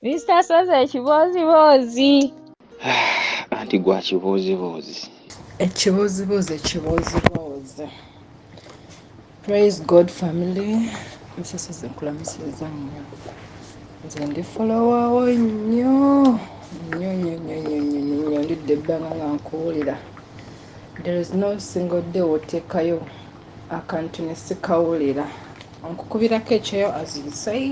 Mr. Sozi ekibooziboozi. Anti gwa kibooziboozi. Ekibooziboozi, ekibooziboozi. Praise God, family. Mr. Sozi, nkulamusiriza nnyo. Nze ndi follower wo nnyo nnyo nnyo nnyo nnyo nnyo nnyo. Ndidde ebbanga nga nkuwulira. There is no single day woteekayo akantu ne sikawulira. Nkukubirako ekyeyo, as you say.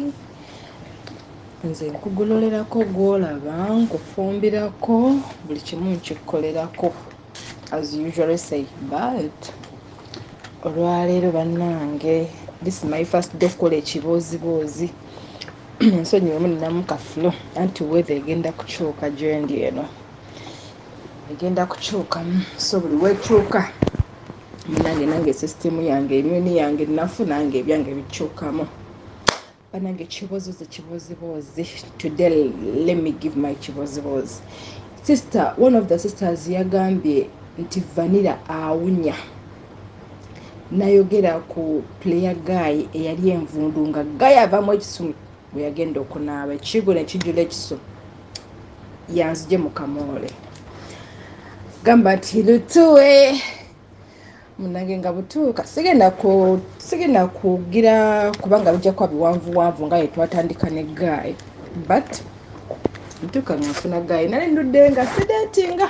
Nze nkugololerako gw'olaba, nkufumbirako, buli kimu nkikukolerako, as you usually say. But olwaleero bannange, this is my first day okukola ekibooziboozi. Ensonyiwemu, ninamu ka flu, anti weather egenda kukyuka gyendi eno, egenda kukyukamu. So buli wekyuka munange, nange system yange, immune yange nafu, nange ebyange bikyukamu. Banange, kibozibozi, kibozibozi. Today let me give my kibozibozi. Sister, one of the sisters yagambye nti vanilla awunya, nayogera ku player guy eyali envundu, nga guy avamu ekisu bwe yagenda okunaaba, ekigo nekijula ekisu. Yanzije mu kamoole, gamba nti lutuwe munange nga butuuka. Sigenda kugira kubanga bijja kuba biwanvuwanvu nga yetwatandika ne guy, but ntuuka nga nfuna guy. Nali ndudde nga sidatinga,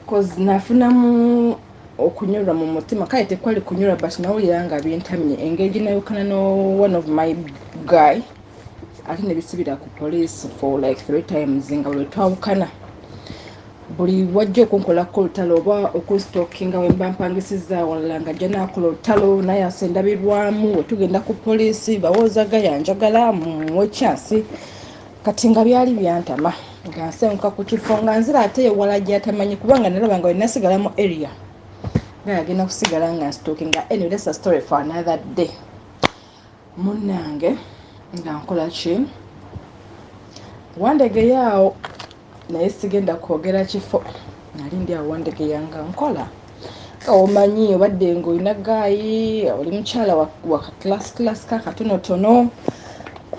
'cause nafunamu okunyolwa mu mutima. Kale tekwali kunyolwa, but nawulira nga bintamye engeri gyenayukana no one of my guy, ate nebisibira ku police for like three times, nga bwe twawukana buli wajja okunkolako olutalo oba okunstalkinga wemba mpangisiza awalala, nga ajja nakola olutalo naye asendabirwamu. Wetugenda ku poliisi bawoozaga yanjagala muwe chance. Kati nga byali byantama, nga nsenguka ku kifo nga nzira ate ewala gyatamanyi, kubanga nalaba nga wenasigala mu area nga yagenda kusigala nga nstalkinga. Anyway, that's a story for another day. Munnange, nga nkola ki Wandegeya awo, naye sigenda kwogera kifo. Nali ndi awo Wandegeya nga nkola, nga omanyi obadde ngaolina guy, oli mukyala wa class class kakatonotono,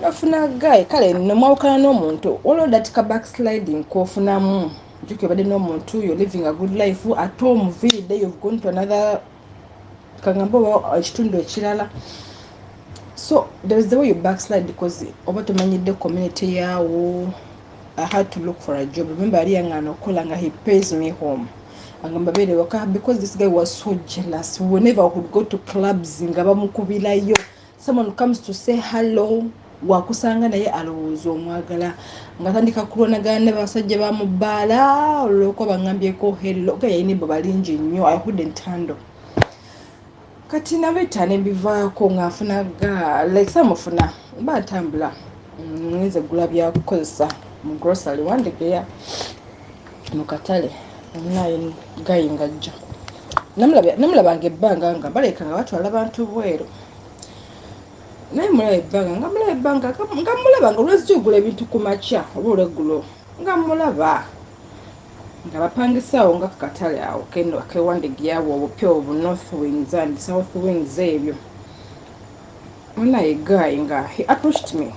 nofuna guy. Kale nomwawukana n'omuntu, waliwo that ka backsliding kofunamu. Jjuki obadde n'omuntu, you're living a good life, ate omuviiridde, you've gone to another, kagambe oba ekitundu ekirala. So there is the way you backslide because oba tomanyidde community yaawo. I had to look for a job. Remember, yali yaŋŋaana okukola nga he pays me home, agamba beere waka, because this guy was so jealous. Whenever I could go to clubs nga bamukubirayo, someone comes to say hello, wakusanga naye alowooza omwagala, nga tandika kulwanagana ne basajja ba mu bbaala olwokuba baŋŋambyeko hello. Ga yalina ebbo balingi nnyo, I couldn't handle. Kati nabita nembivaako, nga nfuna ga like samufuna, mba ntambula ngenze gula byakukozesa mu grocery Wandegeya mu katale. Naye guy ngajja namulabanga ebbanga nga baleka nga batwala bantu bweru, naye mulaba ebbanga nga mulaba ebbanga nga mulaba nga olwezija ogula ebintu ku makya oba olweggulo, nga mulaba nga bapangisaawo nga kakatale awo kewandegeyawo obupya obu north wings and south wings ebyo. Munaye, guy nga he approached me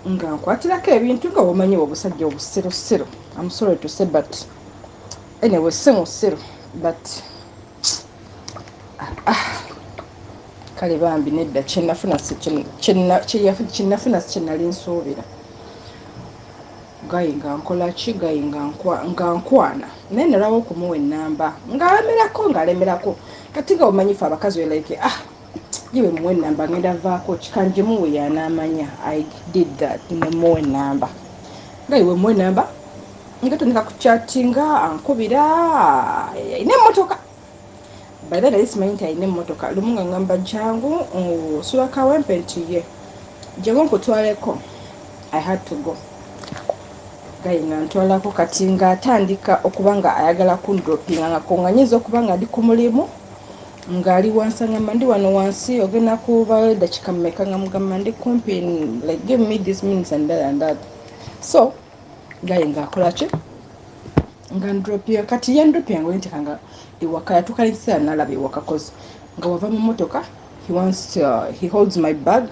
nga nkwatirako ebintu, nga womanyi obusajja obusirusiru. I'm sorry to say, but anyway, si musiru, but ah, ah. Kale bambi nedda, kyenafuna kyenafuna si kyenali nsuubira. Guy nga nkola ki, guy nga nkwana, naye nalawo okumuwa enamba ng'alemerako, ng'alemerako. Kati nga omanyi fe abakazi we like, ah, giwe muwa enamba, ngenda vaako kikanjimuwe yanaamanya. I did that, nemuwa enamba. Nga iwe muwa enamba, nga tandika kuchatinga, ankubira, alina emmotoka. By then nali simanyi nti alina emmotoka. Lumu nga ngamba, "Jangu, osula Kawempe?" Nti ye, "Jangu nkutwaleko." I had to go. Guy nga ntwalako. Kati ng'atandika okuba nga ayagala kundropinga ngako, nga nyinza okuba nga ndi ku mulimu, ng'ali wansi, angamba, "Ndi wano wansi, ogenda kuba eddakiika mmeka?" Nga mugamba, "Ndi kumpi, like give me this minutes and that and that." So guy ng'akola ki, nga ndropinga. Kati yandropinga nga wenteeka nga ewaka, yatuuka n'ekiseera nalaba ewaka, 'cause nga wava mu motoka, he wants to, he holds my bag.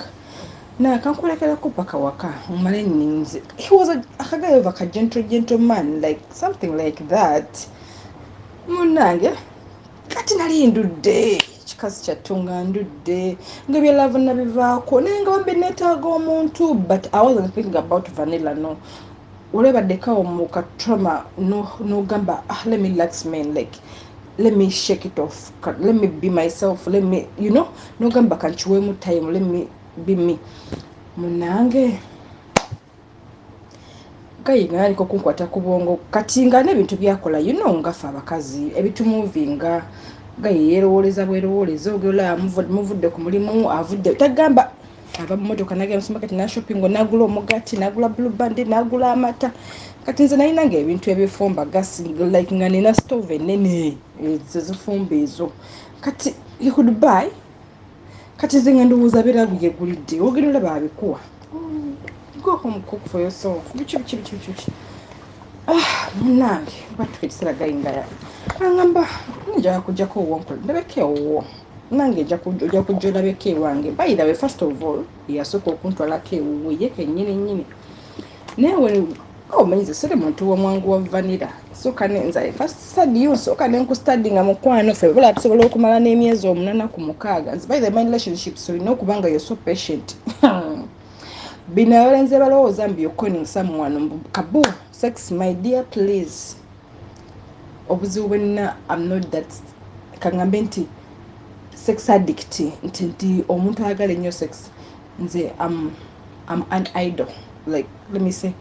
Nakankulekerako paka waka mmale nninze. He was aka guy of a gentle gentleman, like something like that. Munnange, kati nali ndudde, kikazi kyattu nga ndudde, nga ebya love nabivaako, naye nga bambi neetaaga omuntu, but I wasn't thinking about vanilla. No, olebaddekawo mu ka trauma, nogamba, "Ah, let me relax, man, like let me shake it off, let me be myself, let me nogamba kankiweemu time, let me be me." Munange, guy nga aliko kunkwata ku bwongo. Kati nga n'ebintu byakola, nga ffe abakazi ebitumuvinga, guy yeerowooleza bwerowooleza. Ogera muvudde ku mulimu, avudde, tagamba, ava mu motoka nagenda mu supermarket, nashopping, nagula omugati, nagula Blue Band, nagula amata. Kati nze nalinanga ebintu ebifumba gas, like nga nina stove enene zezifumba ezo. Kati he could buy. Kati nze nga ndowooza beera byegulidde, ogenda olaba abikuwa, "Go home, cook for yourself," biki biki biki biki. Ah, munange, batuka ekiseera guy nga angamba, "Njagala kujjako owonkola ndabeko ewuwo." Nange ojja kujja olabeko ewange. By the way, first of all, yasooka okuntwalako ewuwe ye kennyini nnyini. Naye omanyi nze siri muntu w'omwangu wa vanilla. Sooka nze first study you, sooka nenkustudy nga mukwano. Ffe bula tusobola okumala n'emyezi 8 ku 6. Nze, by the my relationships, olina okuba nga you're so patient. Bino abalenzi balowooza mbu you're calling someone, mbu kabu sex. My dear, please, obuzibu bwenina, I'm not that, kaŋŋambe nti sex addict, nti omuntu ayagala ennyo sex. Nze am an idol, like let me say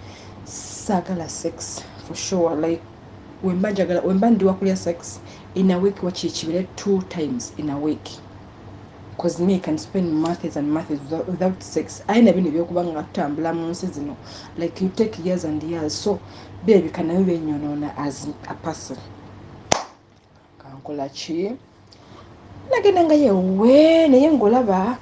saagala sex for sure. Like wemba njagala, wemba ndi wakulya sex in a week, wakikibire two times in a week, 'cause me can spend months and months without sex. Aye na bino ebyokuba nga tutambula mu nsi zino, like you take years and years, so birabika nabyo byenyonoona as a person. Kankola ki? Nagenda nga yewe, naye ngaolaba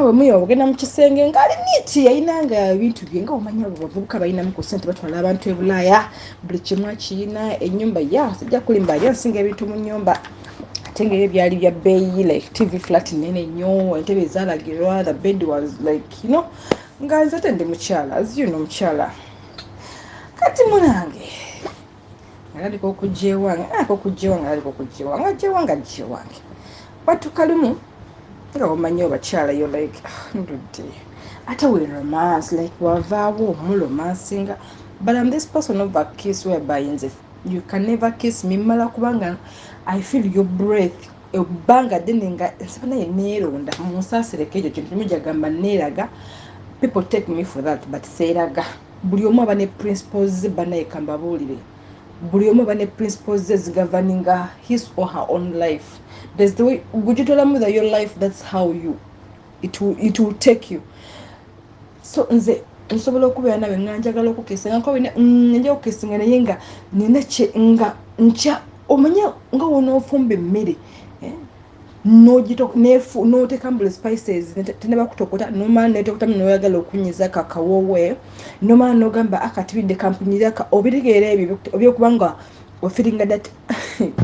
wemuyo ogenda mu kisenge ngaali neat, yayinanga ebintu bye, nga omanya bavubuka balinamu ku sente, batwala abantu e Bulaaya, buli kimu akiyina, ennyumba ya sijja kulimba, yo nsinga ebintu mu nyumba, ate nga ebyo byali bya bbeeyi, like TV flat nene nnyo, entebe ezalagirwa, the bed was like nga nze ate ndi mukyala, as you know, mukyala. Kati munange, alabika okujja ewange, alabika okujja ewange, alabika okujja ewange, ajja ewange, ajja ewange. Batuka lumu, nga omanyi obakyala yo, like, ah, ndudde, ate we romance, like wavaawo omuromancinga, but I'm this person of a kiss whereby nze you can never kiss me mmala, kubanga I feel your breath ebbanga ddene nga nsaba naye neeronda. Munsaasireko, ekyo kintu kimujagamba neeraga. People take me for that, but seeraga. Buli omu aba ne principles ze. Banaye, kambabuulire, buli omu aba ne principles ze zigoverninga his or her own life. There's the way gugitolamu the your life, that's how you it will take you. So nze nsobola okubeera nawe nga njagala okukissinga, nja okukissinga, naye nga nina kye nga nkya. Omanye nga wonoofumba emmere, eh, n'oteekamu buli spices, tenaba kutokota, nomala netokota, noyagala okunyiza kakawoowe, nomala nogamba, "Akatibidde kampunyiraka." Obitegeera ebyo ebyokuba nga ofeelinga that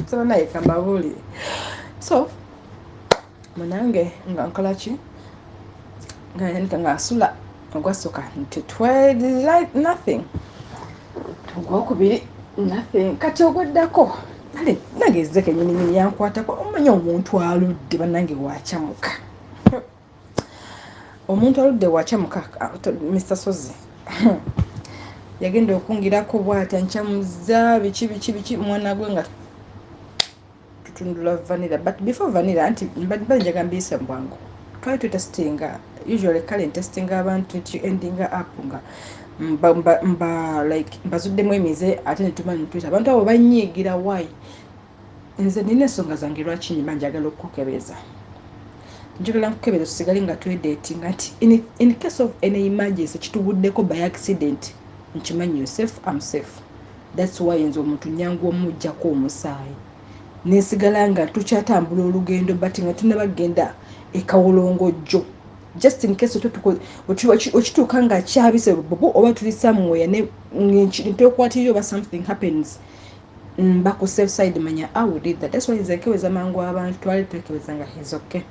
saba naye kambabuulire. So munange, nga nkola ki? Nga yandika nga nsula. Ogwasooka nti nothing, ogwokubiri nothing, kati ogweddako kale nange ezze kenyininyini yankwatako. Omanyi omuntu aludde, bannange, wakyamuka, omuntu aludde wakyamuka. Mr Sozi yagenda okungirako bwati, ankyamuza, biki biki biki. Mwana gwe, nga tutundula vanilla. But before vanilla, nti mba njaga mbiise mu bwangu, twali tutestinga usually. Kale ntestinga abantu nti endinga up nga mba, mba, mba like mbazuddemu emize, ate netuma netwita abantu abo banyiigira. Why? Nze nina ensonga zange lwaki nyuma njagala okukukebeza, njagala nkukebeza tusigale nga twedatinga, nti in case of any emergency kituguddeko by accident, nkimanyi you're safe, I'm safe. That's why nze omuntu nyangu omugjako omusaayi, nesigala nga tukyatambula olugendo, but nga tunabagenda ekawolongojjo, just in case okituuka nga kyabise bubu oba tuli somewhere ntokwatirira oba something happens, mba ku safe side. Manya I will did that. That's why nze nkebeza mangu abantu. Twali twekebeza nga he's okay.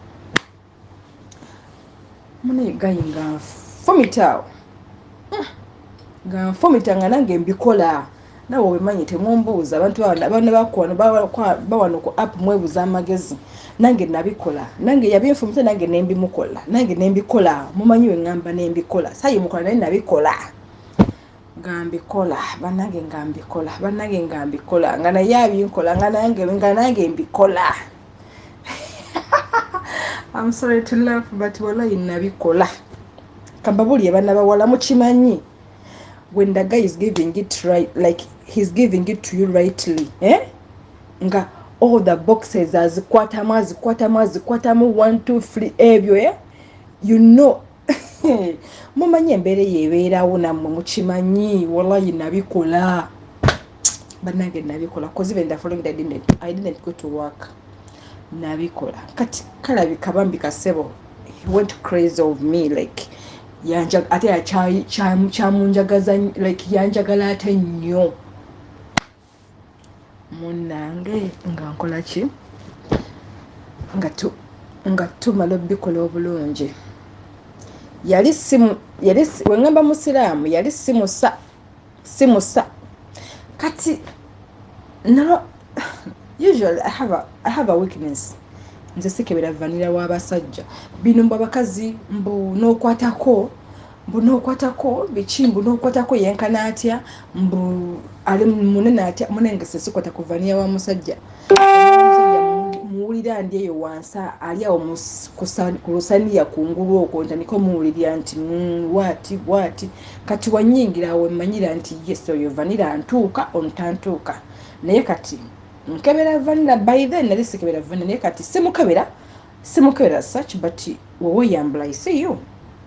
Munaye, guy nga nfumita awo, nga nfumita nga nange mbikola. Nawe obimanyi, temumbuuza. Abantu bana bawano ku app mwebuza amagezi. Nange nabikola, nange yabinfumita, nange nembimukola, nange nembikola. Mumanyi weŋŋamba nembikola, sayimukola naye nabikola, nga mbikola bannange, nga mbikola bannange, nga mbikola, nga naye abinkola, nga nange mbikola. I'm sorry to laugh, but wallahi nabikola. Kambabulye bana bawala, mukimanyi when the guy is giving it right, like he's giving it to you rightly, eh? Nga all the boxes azikwatamu, azikwatamu, azikwatamu, 1 2 3, ebyo, eh? You know, mumanyi embeera eyo ebeerawo, nammwe mukimanyi. Wallahi nabikola bannange, nabikola, 'cause even the following day I didn't go to work. Nabikola. Kati kalabika bambi kasebo, he went crazy of me, like ate kyamunjagaza, like yanjagala ate nnyo munnange. Nga nkola ki? Nga tumala obikola obulungi. Yali simu, yali wengamba musiraamu, yali simusa, simusa. Kati nalo usually I have a weakness. Nze sikebera vanilla w'abasajja. Bino mbu abakazi mbu n'okwatako, mbu n'okwatako biki, mbu n'okwatako yenkana atya, mbu ali munene atya. Munenge sikwata ku vanilla wa musajja. Omusajja muwulira ndi eyo wansi, ali awo ku lusaniya kungulu okwo, ntandika omuwulirya nti waati bwati. Kati wanyingira awo mmanyira nti yes, oyo vanilla ntuuka, ono tantuuka. Naye kati nkebera vanilla. By then nali sikebera vanilla, naye kati simukebera, simukebera such, but weweyambula, I see you.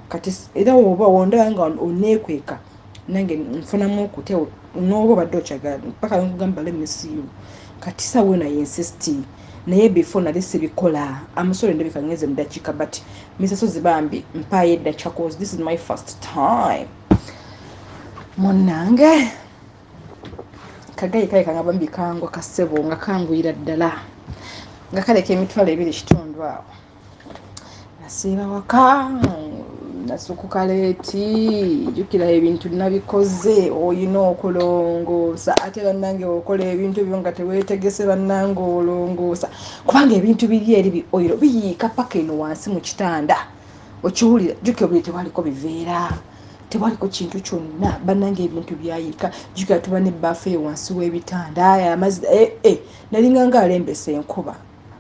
Kati era woba wondaba nga oneekweka, nange nfunamu okutya, n'oba obadde okyagala paka nkugamba, "Let me see you." Kati sawa eno insist, naye before nali sibikola. Amusole ndabika ngenze mu dakiika, but misasozi bambi mpaayo eddakiika, 'cause this is my first time. Munnange, kagayi kale kanga bambi kangwa kasebo, nga kanguyira ddala, nga kaleka 25,000 awo. Nasiiba waka, nasukuka late. Jjukira ebintu nabikoze, oyina okulongoosa. Ate bannange, okola ebintu ebyo nga teweetegese, bannange, olongoosa, kubanga ebintu biri eri bi oil biyiika paka eno wansi mu kitanda, okiwulira. Jjukira obuli tewaliko biveera, tewaliko kintu kyonna. Bannange, ebintu byayiika. Jjukira tuba nebbaafu eyo wansi w'ebitanda, amazzi eh, nalinga nga alembesa enkuba,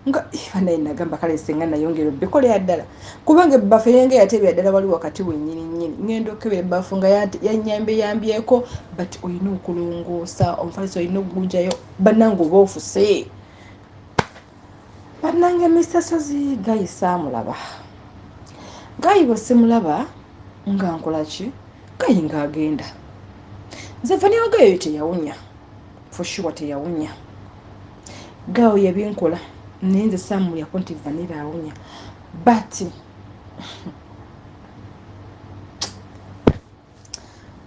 nga banaye nagamba kale senga nayongera obikolera ddala, kubanga ebbafu eyenga yatebera ddala wali wakati wennyini nnyini. Ngenda okukebera ebbafu nga yanyambe yambyeko, but olina okulongoosa omufaliso, olina okugujayo. Bannange, oba ofuse. Bannange, misasozi guy saamulaba. Guy bwe simulaba, nga nkola ki? Guy ng'agenda. Nze vanilla guy oyo teyawunya, for sure teyawunya. Guy oyo yabinkola, naye nze saamulyako nti vanilla awunya. But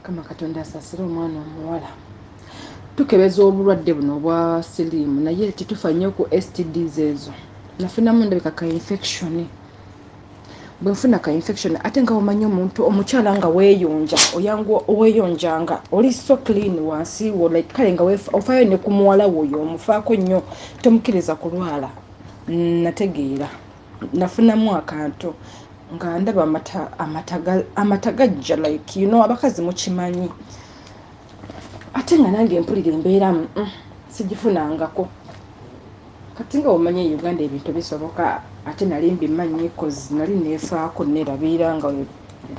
kama Katonda asaasire omwana omuwala. Tukebeza obulwadde buno obwa siriimu, naye tetufa nnyo ku STDs ezo. Nafunamu ndabika ka infection. Bwe nfuna ka infection, ate nga omanyi omuntu omukyala nga weeyonja, oyangu weeyonjanga, oli so clean wansi wo, like kale nga ofaayo ne ku muwala woyo, omufaako nnyo, tomukkiriza kulwala. Nategeera nafunamu akantu, nga ndaba amata gajja, like you know, abakazi mukimanyi. Ate nga nange mpulira embeera sigifunangako. Kati nga omanyi e Uganda ebintu bisoboka, ate nali mbimanyi, 'cause nali neefaako, neerabiira nga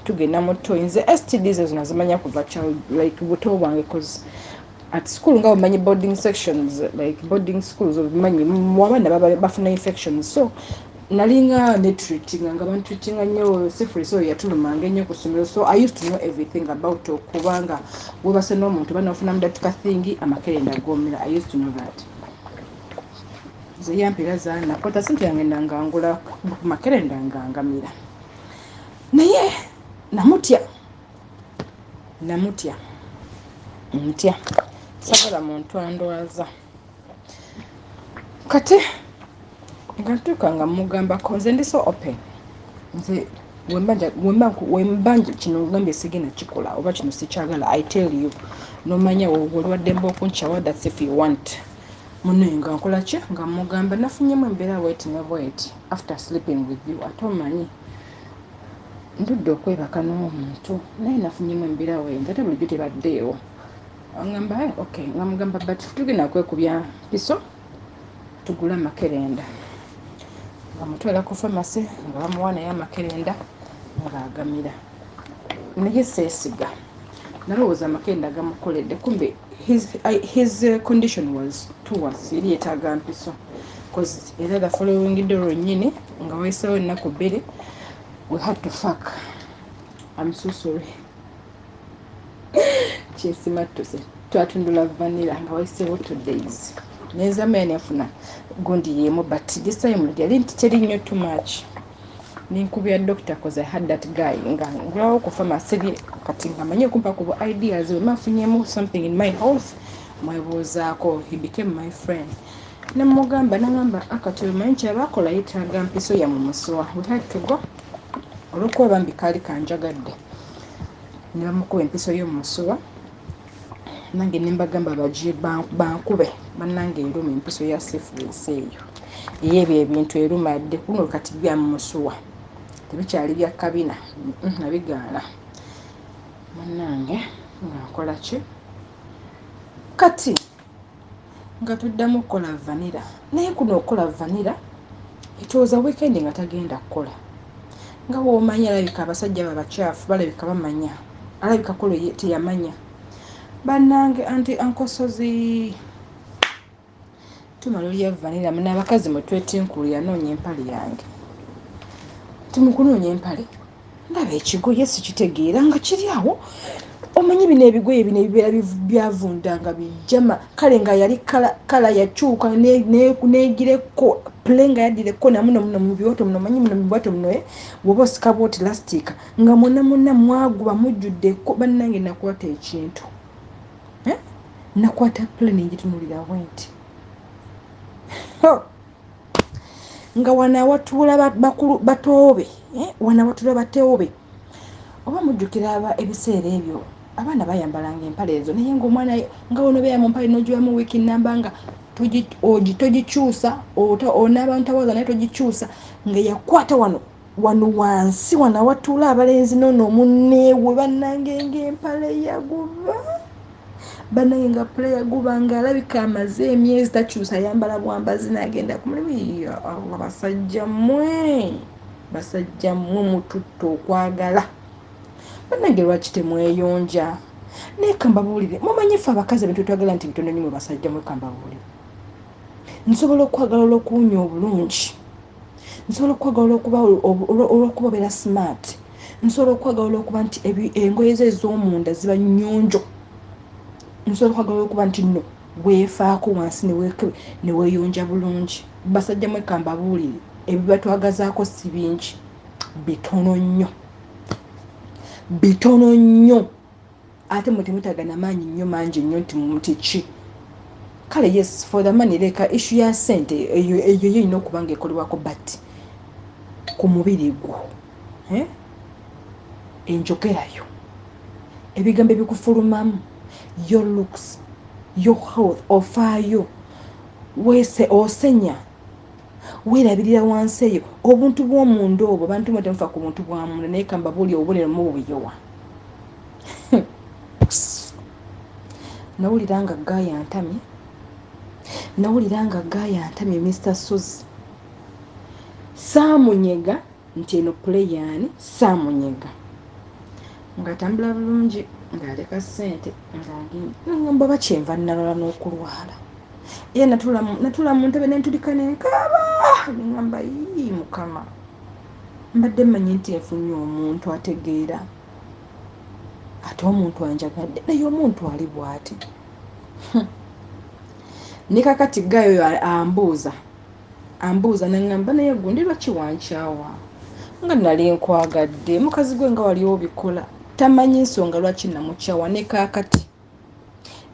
tugenda mu toyi. Nze STDs ezo nazimanya kuva child, like buto bwange, 'cause at school nga omanyi boarding sections, like boarding schools, obimanyi abaana bafuna infections. So nalinga netreatinga, nga bantreatinga nnyo syphilis oyo yatulumanga ennyo ku ssomero. So I used to know everything about okubanga webase n'omuntu banafunamu that thing, amakerenda gomera. I used to know that. Nze yampeera zanakota sente yange, nanga ngula ku makerenda nga ngamira. Naye namutya, namutya, ntya, sagala muntu andwaza. Kati nga ntuuka nga mugambako, nze ndi so open, nze Wemba kino ngambye sigenda kikola oba kino sikyagala, I tell you, nomanya oli waddembe okunkyawa. That's if you want. Munaye nga nkola ki? Nga mugamba nafunyemu embeera bweti ne bweti after sleeping with you. Ate omanyi ndudde okwebaka n'omuntu, naye nafunyemu embeera wenzi, ate bulijjo tebaddeewo. Ngamba, "Eh, okay." Nga mugamba, but tugenda kwekubya mpiso, tugule amakerenda. Nga mutwala ku famasi, nga bamuwa naye amakerenda ng'agamira, naye seesiga. Nalowooza amakerenda gamukoledde, kumbe his condition was too worse, yali yeetaaga mpiso. Cause era the following day lwennyini, nga wayiseewo ennaku 2, we had to fuck. I'm so sorry, kyesimattuse. Twatundula vanilla nga wayiseewo 2 days, nenzama nenfuna gundi yemu, but this time yali nti teri nnyo too much. Nenkubira doctor, cause I had that guy nga ngulawo ku pharmacy. Kati nga manyi okumpa ku ideas wema nfunyemu something in my health, mwebuuzaako. He became my friend. Nemugamba, nagamba akati omanyi kyabakola, yetaaga mpiso ya mu musuwa. We had to go, olwokuba bambi kaali kanjagadde, ne bamukuba empiso y'omu musuwa. Nange nembagamba baje bankube. Bannange, eruma empiso ya syphilis eyo, eyebyo ebintu eruma dde kuno. Kati bya mu musuwa, tebikyali bya kabina. Nabigaana. Munnange, nga nkola ki kati? Nga tuddamu okukola vanilla, naye kuno okukola vanilla, it was a weekend, nga tagenda kukola. Nga bwomanyi, alabika abasajja abo abakyafu balabika bamanya, alabika kolo teyamanya. Bannange, anti ankosozi tumala olya vanilla. Muna abakazi mwetwetinkulira, noonya empale yange. Timukunoonya empale, ndaba ekigoye sikitegeera nga kiri awo. Omanyi bino ebigoye bino ebibeera byavunda nga bijama. Kale nga yali colour yakyuka, negireko pule, nga yaddireko namuno muno mu biwato muno. Omanyi muno mu biwato muno, eh, bw'oba osika bwoti lastika, nga mwonna mwonna mwaguba mujjuddeko. Bannange, nakwata ekintu, eh? Nakwata pule nengitunulira bwenti nga wano awatuula bakulu batoobe, eh? Wano awatuula batoobe, oba mujjukira ebiseera ebyo abaana bayambalanga empale ezo, naye nga omwana nga wonobeera mu mpale nogiwamu wiiki namba nga togikyusa, onaaba ntawaza naye togikyusa. Nga yakwata wano wano wansi, wano awatuula abalenzi, noono omunneewe. Bannange, nga empale yaguba. Bannange, nga pule yaguba, nga alabika amaze emyezi takyusa, ayambala bwambazi n'agenda ku mulimu. Ya Allah, basajja mmwe, basajja mmwe mututta okwagala. Bannange, lwaki temweyonja? Naye kambabuulire, mumanyi ffe abakazi ebintu twagala nti bitono nnyo. Mu basajja mwe, kambabuulire, nsobola okwagala olw'okuwunya obulungi, nsobola okwagala olwokuba obeera smart, nsobola okwagala olwokuba nti engoye ze ez'omunda ziba nnyonjo, nsobola okwagala olwokuba nti nno weefaako wansi ne weeyonja bulungi. Basajja mwe, kambabuulire, ebibatwagazaako si bingi, bitono nnyo, bitono nnyo. Ate mwe temwetaaga maanyi nnyo mangi nnyo nti ki. Kale yes, for the money, leka issue ya sente eyo, eyo yo erina okuba nga ekolebwako, but ku mubiri gwo, eh? Enjogerayo, ebigambo ebikufulumamu, your looks, your health, ofaayo weese, osenya, weerabirira wansi eyo, obuntu bw'omunda obwo. Bantu mwe temufa ku buntu bwa munda, naye kambabuuli, obubonero mububuyowa. Nawulira nga gaaya ntamye, nawulira nga gaaya ntamye. Mr Sozi, saamunyega nti eno puleyaani, saamunyega ng'atambula bulungi, ng'aleka ssente, ng'agenda. Ngamba kyenva nalala n'okulwala, era natula mu ntebe nentulika nenkaaba, neŋamba, "Yii Mukama, mbadde mmanyi nti nfunye omuntu ategeera, ate omuntu anjagadde, naye omuntu ali bw'ati." Ne kakati gayo ambuuza, ambuuza naŋŋamba, "Naye gundi, lwaki wankyawa nga nali nkwagadde? Mukazi gwe nga wali obikola." Tamanyi nsonga lwaki namukyawa. Ne kaakati,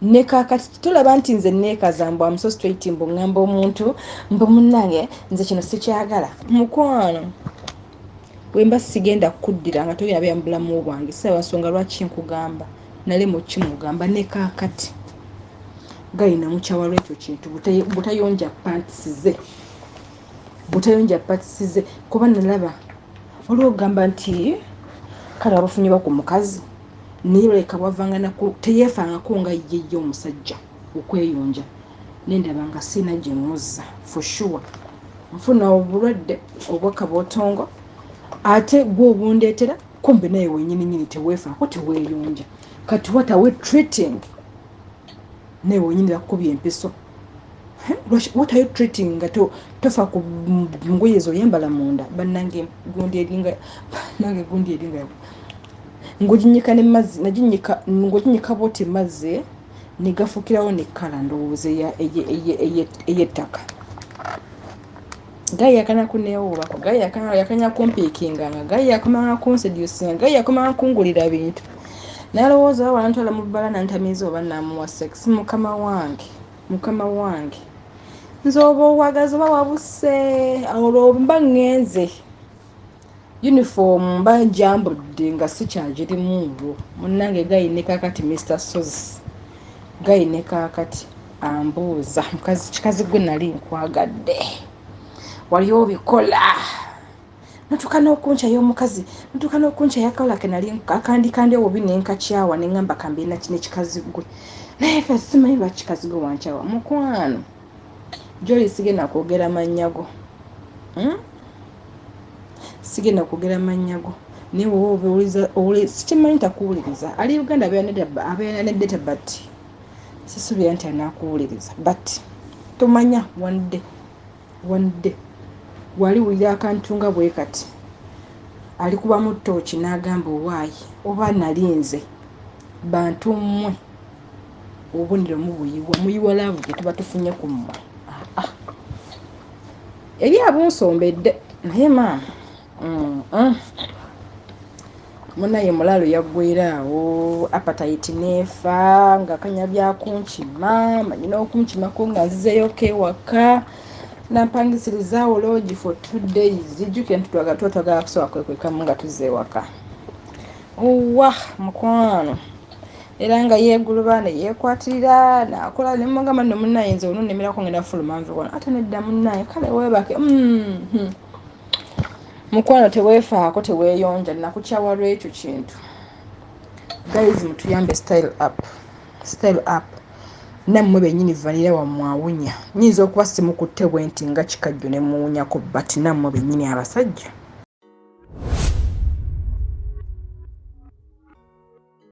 ne kaakati tolaba nti nze neekaza mbu am so straight, mbu ŋŋamba omuntu mbu, "Munnange, nze kino sikyagala." Mukwano, Bwe mba sigenda kukuddira nga togenda beera mu bulamu bwange, siraba nsonga lwaki nkugamba. Nalema okukimugamba ne kaakati. Guy namukyawa lwekyo kintu, butayonja panties ze, butayonja panties ze. Kuba nalaba waliwo okugamba nti kale wabafunye ba ku mukazi, naye baleka bwavanga naku teyeefangako nga ye ye omusajja okweyonja. Nendaba nga sirina gye muzza for sure, nfuna obulwadde obwakabootongo, ate gwe obundeetera. Kumbe naye wenyini nyini teweefaako, teweeyonja. Kati what are we treating? Naye wenyini bakukubye empiso. What are you treating nga tofa ku ngoye zoyambala munda? Bannange, gundi eringa, bannange, gundi eringa ng'oginyika nemazzi, naginyika ng'oginyika bwoti mazzi negafukirawo nekkala ndowooza ey'ettaka. Guy yakana kuneewuubako, guy yakanya kumpiikinganga, guy yakomanga kunseducinga, guy yakomanga kungulira bintu. Nalowooza oba wanantwala mu bbala nantamiiza oba namuwa sex. Mukama wange, mukama wange, nze oba owagazi oba wabuse, olwo mba ŋŋenze uniform mba njambudde nga sikyagirimu olwo. Munnange, guy ne kaakati, Mr Sozi, guy ne kaakati ambuuza, mukazi kikazi gwe nali nkwagadde, wali obikola natuuka n'okunkya y'omukazi, natuuka n'okunkya yakola ke nali akandi obubi nenkakyawa, neŋŋamba kambeera kino ekikazi gwe. Naye fe simanyi lwaki kikazi gwe wankyawa. Mukwano, gyoli sigenda kwogera mannya go, Sigenda kwogera mannya go, naye woba obuuliza, sikimanyi takuwuliriza. Ali Uganda, abeera ne data, but sisuubira nti anaakuwuliriza. But tomanya, one day, one day wali wulira akantu nga bwe kati, alikubamu ttooki n'agamba, owaayi oba nali nze. Bantu mmwe, obubonero mubuyiwa, muyiwa love gye tuba tufunye ku mmwe. Ah, ah. Eri abunsombedde, naye maama, Munaye mulalu yaggwera awo, appetite neefa nga kanya byakunkima, manyi n'okunkimako nga nzizeeyoko ewaka, nampangisiriza lodge for 2 days. Jjukira nti twagala tuba twagala kusobola kwekwekamu nga tuzza ewaka. Owa mukwano, era nga yeeguluba ne yeekwatirira nakola, nemugamba nno munnaye nze ononemerako ngenda fuluma nve wano. Ate nedda munnaye, kale weebake. Mukwano, teweefaako, teweeyonja, nakukyawa lwekyo kintu. Guys, mutuyambe, style up, style up. Nammwe bennyini vanilla wammwe awunya. Nyinza okuba simukutte bwe nti nga kikajjo ne muwunyako, but nammwe bennyini abasajja.